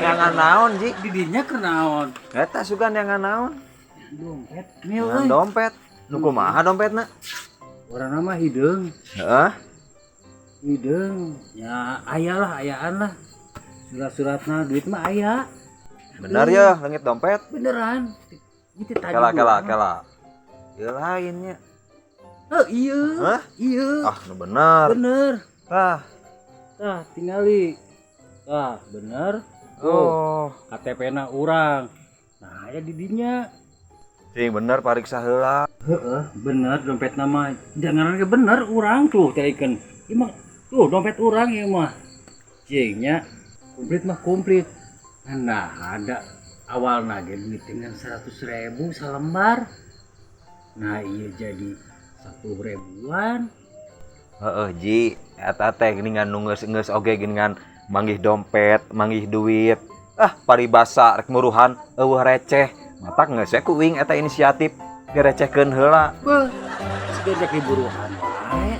Neangan naon, Ji? Di dinya keur naon? Eta sugan neangan naon? Dompet. Mil Neangan euy. Dompet. Nu kumaha dompetna? Urang mah hideung. Heeh. Hideung. Ya aya lah, ayaan lah. Surat-suratna, duit mah aya. Bener ya, leungit dompet. Beneran. Itu tadi. Kela, kela, doang. Kela. Ya lainnya. Oh, iya. Hah? Iya. Ah, nu bener. Bener. Tah. Tah, tingali. Tah, bener. Oh, Oh. KTP na urang. Nah, aya di dinya. Cing bener, pariksa heula. Heeh, bener dompet nama. Jangan ke bener urang tuh teken. Ieu mah tuh dompet urang ieu mah. Cing nya komplit mah komplit. Nah, ada awalna ge duit dengan 100 ribu salembar. Nah, iya jadi 10 ribuan. Heeh, Ji, eta teh geuningan nu geus-geus oge geuningan manggih dompet, manggih duit. Ah, paribasa rek muruhan euweuh receh. Matak geus we ku uing eta inisiatif direcehkeun heula. Beuh, siga rek diburuhan wae.